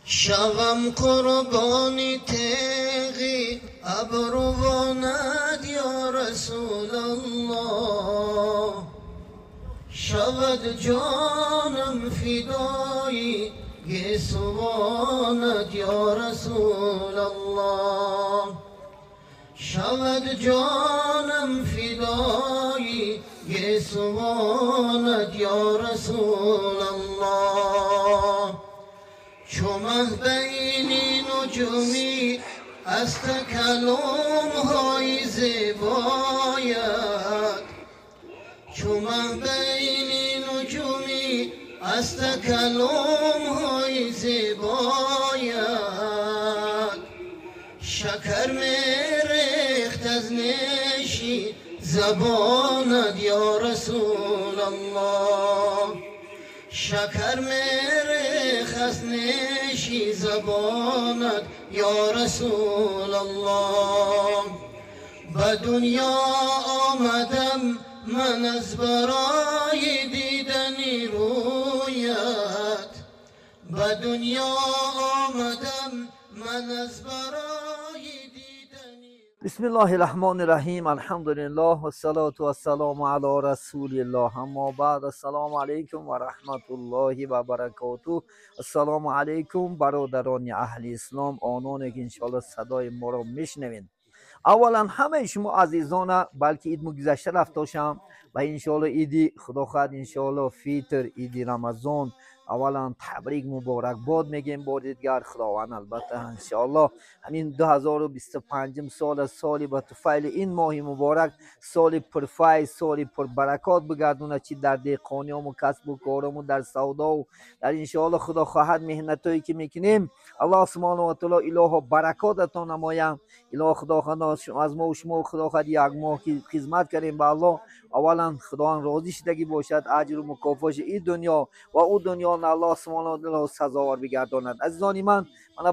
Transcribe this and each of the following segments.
شوم قربانی تیغی ابروانت یا رسول الله شود جانم فدایی گیسوانت یا رسول الله شود جانم فدایی گیسوانت یا رسول الله چو مه بین نجومی از تکلم های زیبایت چو مه بین نجومی از تکلم های زیبایت شکر میریخت از نیشی زبانت یا رسول الله شکر میریخت از نیشی زبانت یا رسول الله به دنیا آمدم من از برای دیدن رویت به دنیا آمدم من از برای دیدن. بسم الله الرحمن الرحیم. الحمدلله و الصلاة و السلام علی رسول الله. اما بعد، السلام علیکم و رحمت الله و برکاته. السلام علیکم برادران اهل اسلام، آنانی که انشاءالله صدای ما را میشنوین. اولا همه شما عزیزان، بلکه عید گذشته رفته و انشاءالله عیدی خدا خواهد انشاءالله فیتر، عید رمضان، اولا تبریک مبارک باد میگیم بار دیگر. خداوند البته انشاءالله همین 2025 سال، سالی با طفیل این ماه مبارک، سال پرفیض، سال پربرکات بگردونه، چی در دهقانیام و کسب و کارم و در سودا و در انشاءالله خدا خواهد محنتایی که میکنیم، الله سبحانه و تعالی اله برکاتتان نمایم. اله خدا خواهد از ما و شما خدا خواهد یک ماه که خدمت کردیم به الله، اولا خداوند راضی شدگی باشد، اجر و مکافات این دنیا و او دنیا الله سبحانه و تعالی سزاوار بگرداند. عزیزان من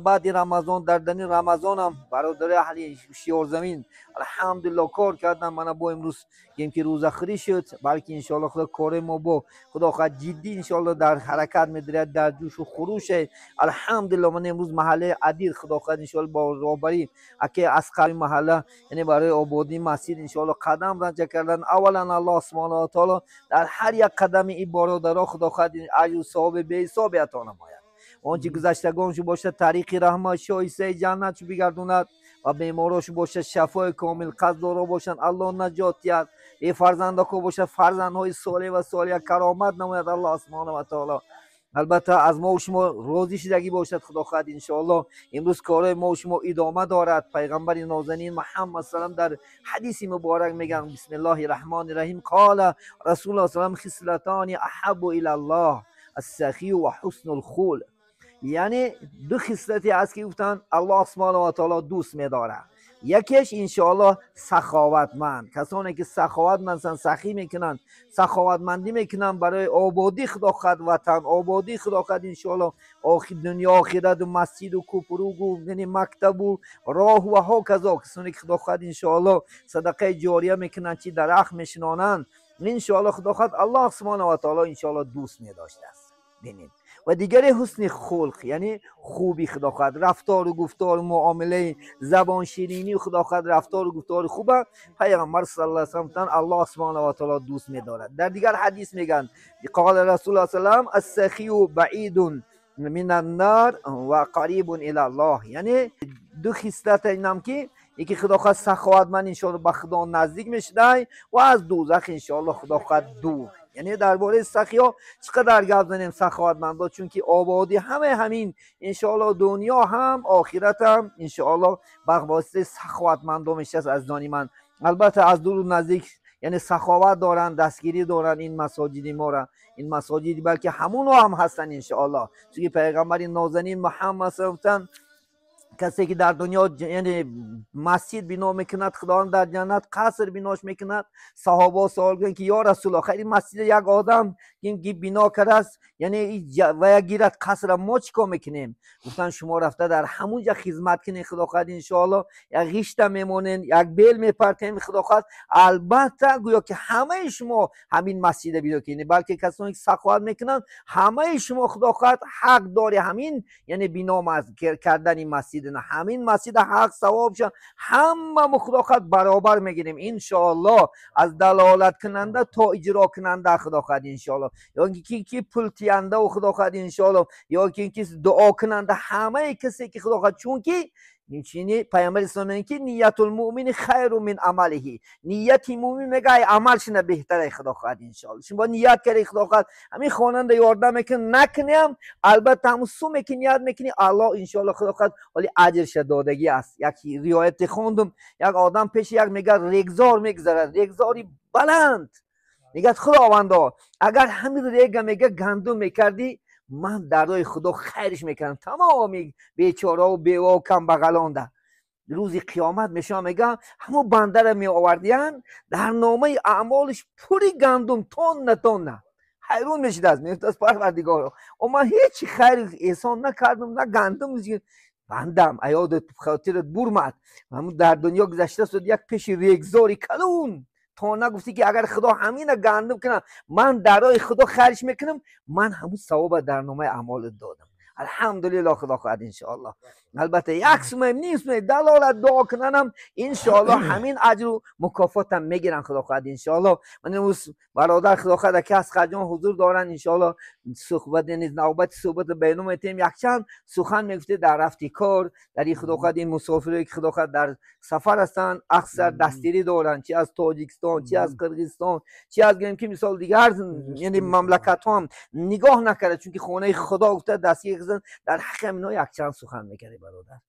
بعد رمضان در دنی رمضانم برادر اهل شیار زمین الحمدلله کار کردم. من با امروز گیم که روزه خوری شد، بلکه انشالله خدا کار ما با خدا خواهد جدی انشالله در حرکت میدرد، در جوش و خروش. الحمدلله من امروز محله عدیر خدا خواهد انشالله با رابری اکه از قوی محله، یعنی برای آبادی مسجد انشالله قدم رنجه کردن. اولا الله سبحانه و تعالی در هر یک قدم این برادرها خدا خواهد اجر و ثواب به حساب عطا نماید. آنچه گذشتگانشو باشه طریق رحمت شایسته جنت بگردوند و بیماراشو باشه شفای کامل، قصدارا باشند الله نجات دهد، ای فرزندها باشه فرزندهای صالح و صالح کرامت نماید الله سبحانه و تعالی. البته از ما و شما راضی شدگی باشد خدا خواهد انشاءالله. امروز کارهای ما و شما ادامه دارد. پیغمبر نازنین محمد سلام در حدیث مبارک میگن بسم الله الرحمن الرحیم، قال رسول الله صلی الله علیه و خصلتان احب الی الله السخی و حسن الخلق. یعنی دو خصلتی است که گفتن الله سبحانه و تعالی دوست می‌دارد. یکیش انشاءالله سخاوتمند، کسانی که سخاوتمندن، سخی میکنن، سخاوتمندی میکنن برای آبادی خدا خواهد وطن، آبادی خدا خواهد انشاءالله آخر دنیا آخرت و مسجد و کوپروگ و یعنی مکتب و راه و هاکذا. کسانی که خدا خواهد انشاءالله صدقه جاریه میکنن، چی درخت میشنانند، انشاءالله خدا خواهد الله سبحانه و تعالی انشاءالله دوست میداشته است. ببینید و دیگری حسن خلق، یعنی خوبی خدا خواهد رفتار و گفتار و معامله، زبان شیرینی خدا خواهد رفتار و گفتار خوبه. پیغمبر صلی الله علیه و سلم الله سبحانه و تعالی دوست می‌دارد. در دیگر حدیث میگن قال رسول الله صلی الله علیه و سلم السخی بعید من النار و قریب الی الله. یعنی دو خصلت اینم که یکی خدا خواهد سخاوتمند انشاءالله به خدا نزدیک میشده و از دوزخ انشاءالله خدا خواهد دور. یعنی درباره سخیا چقدر گپ زنیم سخاوتمندا، چون که آبادی همه همین انشاءالله دنیا هم آخرت هم انشاءالله به واسطه سخاوتمندا میشه. از دانی من البته از دور و نزدیک یعنی سخاوت دارن، دستگیری دارن این مساجد ما را، این مساجد بلکه همون هم هستن انشاءالله. چون پیغمبر نازنین محمد صلی الله علیه و Касе ки дар дунё, яъне масҷид бино мекунад, Худованд дар ҷаннат қаср бинош мекунад. Саҳобаҳо савол карданд, ки ё Расулуллоҳ, хайр, ин масҷид як одам ки бино кардааст, яъне ва як гирад қасра, мо чӣ кор мекунем? Гуфтанд, шумо рафта дар ҳамун ҷа хизмат кунед, Худо хоҳад, иншоаллоҳ, як ғишта мемонед, як бел мепартем, Худо хоҳад, албатта гӯё ки ҳамаи шумо ҳамин масҷида бино кунед, балки касоне ки саховат мекунанд, ҳамаи шумо, Худо хоҳад, ҳақ дори ҳамин, яъне бино кардани масҷид, ҳамин масҷида ҳақ савобша ҳамамо, Худо хоҳад, баробар мегирем, иншоаллоҳ, аз далолаткунанда то иҷрокунанда, Худо хоҳад, иншоаллоҳ, ё ки пул тиянда, Худо хоҳад, иншоаллоҳ, ё ки дуо кунанда, ҳамаи касе ки, Худо хоҳад, чунки инчини Пайғамбари ислом мегӯяд, ки نية المؤمن خير من عمله, нияти мӯмин, мега, ай амалшина беҳтаре, Худо хоҳад, иншоалло. Шумо ният кардед, Худо хоҳад, ҳамин хонанда ёрдам мекунӣ, накунем, албатта ҳамун суме ки ният мекунӣ, Аллоҳ, иншоалло, Худо хоҳад, ҳоли аҷрша додагӣ аст. Як ривояте хондум, як одам пеши як, мега, регзор мегузарад, регзори баланд. Мегӯяд: «Худовандо, агар ҳамин рега, мега, гандум мекардӣ, ман дар роҳи Худо хайриш мекардам тамоми бечораву беваву камбағалонда». Рӯзи қиёмат мешавам, мега, ҳамон бандара меовардиянд, дар номаи аъмолиш пури гандум, тонна тонна. Ҳайрон мешидааст, мегуфтааст: «Парвардигоро, о, ман ҳечи хайри эҳсон накардам, на гандум». «Бандам, аёдат хотират бурмад, ҳамун дар дунё гузашта суд, як пеши регзори калун тона гуфтӣ, ки агар Худо ҳамина гандум кунам, ман дар роҳи Худо харҷ мекунам, ман ҳамун савоба дар номаи аъмолат додам». Алҳамдулиллоҳ, Худо хоҳад, иншоаллоҳ, албатта, як сумаем, ним сумаем далолат дуо кунанам, иншоаллоҳ, ҳамин аҷру мукофотам мегирам, Худо хоҳад, иншоаллоҳ. Ман имрӯз бародар, Худо хоҳад, ки Асқарҷон ҳузур доранд, иншоаллоҳ, суҳбат, яъне навбати суҳбатро ба ино метиҳем. Якчанд сухан мегуфтед дар рафти кор, дар ин, Худо хоҳад, ин мусофире ки, Худо хоҳад, дар сафар ҳастанд, аксар дастгирӣ доранд, чи аз Тоҷикистон, чи аз Қирғизистон, чи аз, гӯем ки, мисол, дигар, яъне мамлакатҳо ҳам нигоҳ накарда, чунки хонаи Худо гуфта дастгирӣ карданд. Дар ҳаққи ҳамино якчанд сухан мекардед, бародар.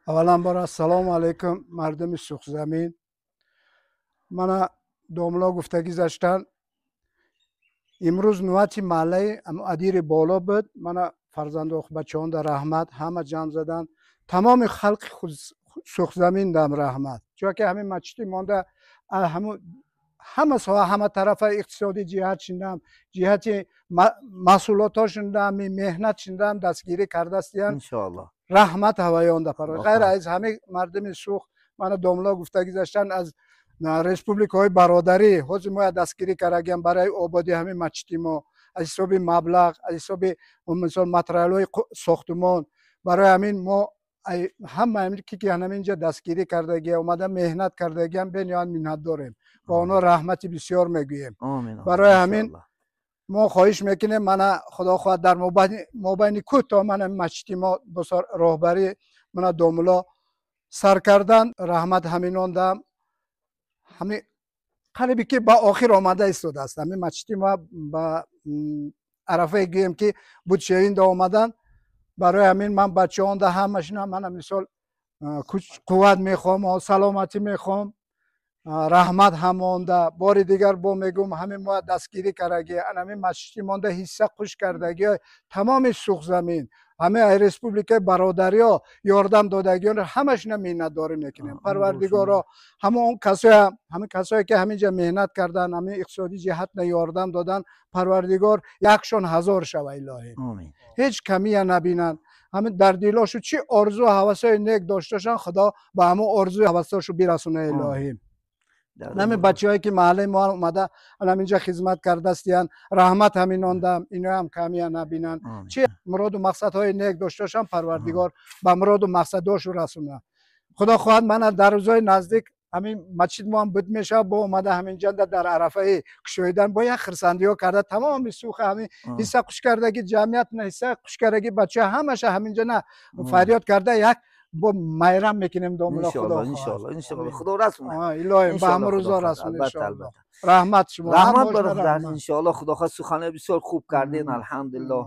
Аввалан бор ассалому алайкум, мардуми Сухзамин. Мана домло гуфта гузаштан, имрӯз нувати маҳаллаи Адири Боло буд. Мана фарзанду бачаонда раҳмат, ҳама ҷамъ заданд. Тамоми халқи Сухзаминдам раҳмат, чунки ҳамин масҷиди монда ҳама соҳа, ҳама тарафа, иқтисодӣ ҷиҳат шиндам, ҷиҳати маҳсулотҳо шиндам, меҳнат шиндам, дастгирӣ кардастиян. Иншоаллоҳ. Раҳмат ҳаваёнда. Ғайр аз ҳамин, мардуми Сух, мана домло гуфта гузаштан, аз республикаҳои бародарӣ ҳозир мо дастгирӣ кардагиам барои ободии ҳамин масҷиди мо, аз ҳисоби маблағ, аз ҳисоби, мисол, материалҳои сохтумон. Барои ҳамин мо ҳама ки ҳаминҷа дастгирӣ кардагия, омада меҳнат кардагиам, бениҳоят миннатдорем, ба онҳо раҳмати бисёр мегӯем. Барои ҳамин мо хоҳиш мекунем, мана, Худо хоҳад, дар мобайни кӯтоҳ мана масҷиди мо босор роҳбарӣ мана домуло сар кардан. Раҳмат ҳаминондам. Ҳамин қарибе ки ба охир омада истодааст ҳамин масҷиди мо, ба арафае гӯем ки будшавинда омадан. Барои ҳамин ман бачаонда ҳамашина мана, мисол, қувват мехоҳам, саломатӣ мехоҳам. Раҳмат ҳамонда. Бори дигар бо мегӯм, ҳамин мо дастгирӣ кардаги, ҳамин масҷиди монда ҳисса хуш кардаги, тамоми Сухзамин, ҳамаи республикаи бародариҳо ёрдам додагиёнро ҳамашина миннатдорӣ мекунем. Парвардигоро, ҳамон касое, ҳамин касое ки ҳаминҷа меҳнат кардан, ҳамин иқтисодӣ ҷиҳатна ёрдам додан, Парвардигор якшон ҳазор шава, илоҳӣ, ҳеҷ камия набинанд. Ҳамин дар дилошу чӣ орзу ҳавасҳои нек дошташанд, Худо ба ҳамон орзуи ҳавасҳошу бирасона, илоҳӣ. Ҳамин бачаҳое ки маҳаллаи мо омада ҳаминҷа хизмат кардастиянд, раҳмат ҳаминондам, иноам камия набинанд. Чӣ муроду мақсадҳои нек дошташанд, Парвардигор ба муроду мақсадҳошу расона. Худо хоҳад, мана дар рӯзҳои наздик ҳамин масҷид мо ҳам буд мешавад. Бо омада ҳаминҷа дар арафаи кушоидан бо як хирсандиҳо карда, тамоми Суха ҳамин ҳисса хуш кардаги, ҷамъият ҳисса хуш кардаги, бача ҳамаша ҳаминҷа на фарёд карда, як бо майрам мекунем, домуло, Худо. Иншоалло, иншоалло, Худо расонад. Илоҳим, ба ҳамон рӯзо расонад, иншоалло. Раҳмат шумо. Раҳмат, бародар, иншоалло, Худо хоҳад. Суханои бисёр хуб кардем, алҳамдулиллоҳ.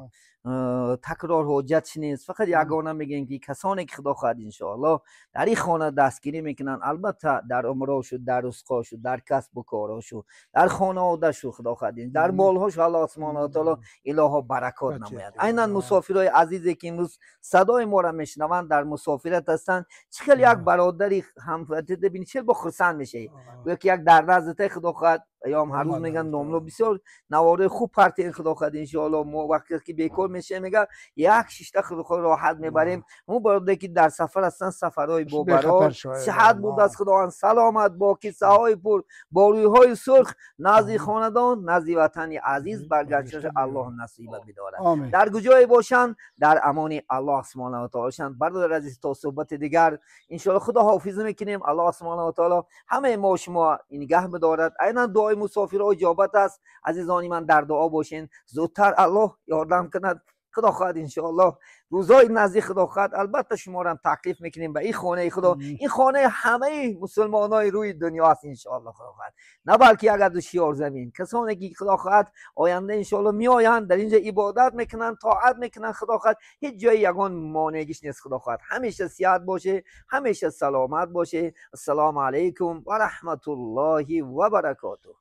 Такрор ҳоҷат нест, фақат ягона мегӯем, ки касоне ки, худо хоҳад, иншоаллоҳ, дар ин хона дастгирӣ мекунанд, албатта, дар умрошу, дар рузқошу, дар касбу корошу, дар хонаводашу, худо хоҳад, дар молҳошу Аллоҳ субҳонаҳу ва таоло илоҳо баракот намояд. Айнан мусофирои азизе, ки имрӯз садои моро мешунаванд, дар мусофират ҳастанд, чӣ хел як бародари ҳамватида бинӣ, чӣ хел бо хурсанд мешавӣ, гӯё ки як дар наздите, худо хоҳад. Ям ҳар рӯз меган, домло бисёр навораи хуб партиен, худо хоҳад, иншоалло. Мо вақте ки бекор мешавем, мега, як шишта, худо хоҳад, роҳат мебарем. Ҳамун бародаре ки дар сафар ҳастанд, сафарҳои бобарор, сиҳат бурдааст Худованд, саломат бо кисаҳои пур, бо рӯйҳои сурх назди хонадон, назди ватани азиз баргашташа Аллоҳ насиба бидорад. Дар куҷое бошанд, дар амони Аллоҳ субҳонаҳу ва таоло бошанд. Бародар азиз, то суҳбати дигар, иншоалло, худо ҳофизӣ мекунем. Аллоҳ субҳонаҳу ва таоло ҳамаи мо шумо нигаҳ бидорад. Айнан дуои мусофирҳо иҷобат аст. Азизони ман, дар дуо бошен, зудтар Аллоҳ ёрдам кунад, худо хоҳад, иншоаллоҳ, рӯзҳои наздик, худо хоҳад, албатта, шуморо таклиф мекунем ба ин хонаи худо. Ин хонаи ҳамаи мусулмонҳои рӯи дунё аст, иншоалло, худо хоҳад, на балки як аду шиёр замин. Касоне ки, худо хоҳад, оянда, иншоалло, меоянд, дар инҷо ибодат мекунанд, тоат мекунанд, худо хоҳад, ҳеҷ ҷои ягон монеагиш нест, худо хоҳад. Ҳамеша сиҳат боше, ҳамеша саломат боше. Ассалому алайкум ва раҳматуллоҳи ва баракотуҳ.